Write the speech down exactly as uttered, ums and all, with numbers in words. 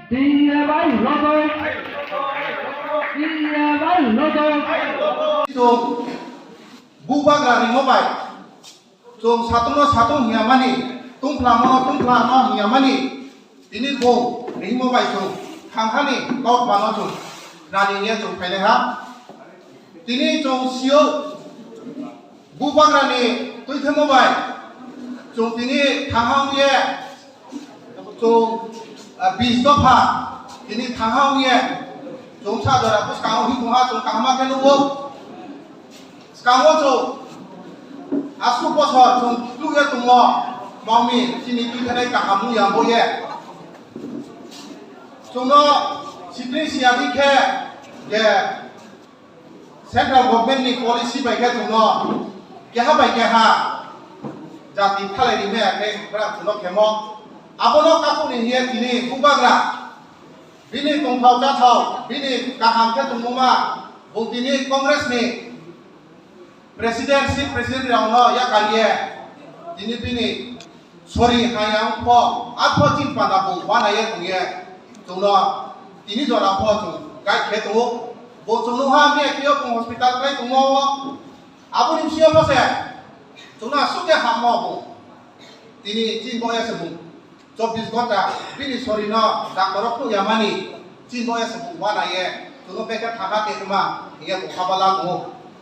Tiya bai lotoi. Tiya bai lotoi. Chwng bubagra rimo bai. Chwng satung no satung hiya mani, tungphla mo no tungphla no hiya mani. Tini bo rimo bai chwng thangkhani kok bano chwng rani ye chwng phainai ha. Tini chwng sio bubagrani twi themo bai chwng tini thangha wngye chwng, ah, bis dopha tini thangha wngye chwng sa jora bwskango himtongha chwng kahama khe nukgo. Swkango chwng aswk bosor chwng tukya tongmo mangmi chini twi thanai kaham wngya boye. Chwngno sikri siyadi khe je Central government ni policy bai khe chwngno keha bai keha jati thalai rimaya khe bwrang chwngno khemo. Abono kaphukni hiye tini bubagra bini tongthok chathok bini kaham khe tongmoma bo tini Congress ni president, si president rokno yakar ye tini bini sori hayang pho, a pho chin panda bo wana ye tong ye. Chwngno tini jora pho chwng guide khe tongo. Bo chwngno ha miya khe bung hospital kai tongo. Aboni bisingo pho se chwngno aswk khe hammo bo. Tini chin bo ye se bung chobbish ghonta bini sori no doctor rok phung ya mani chin bo ye se bung wana ye. Chwngno beke thana te ma ye bo khabala tongo.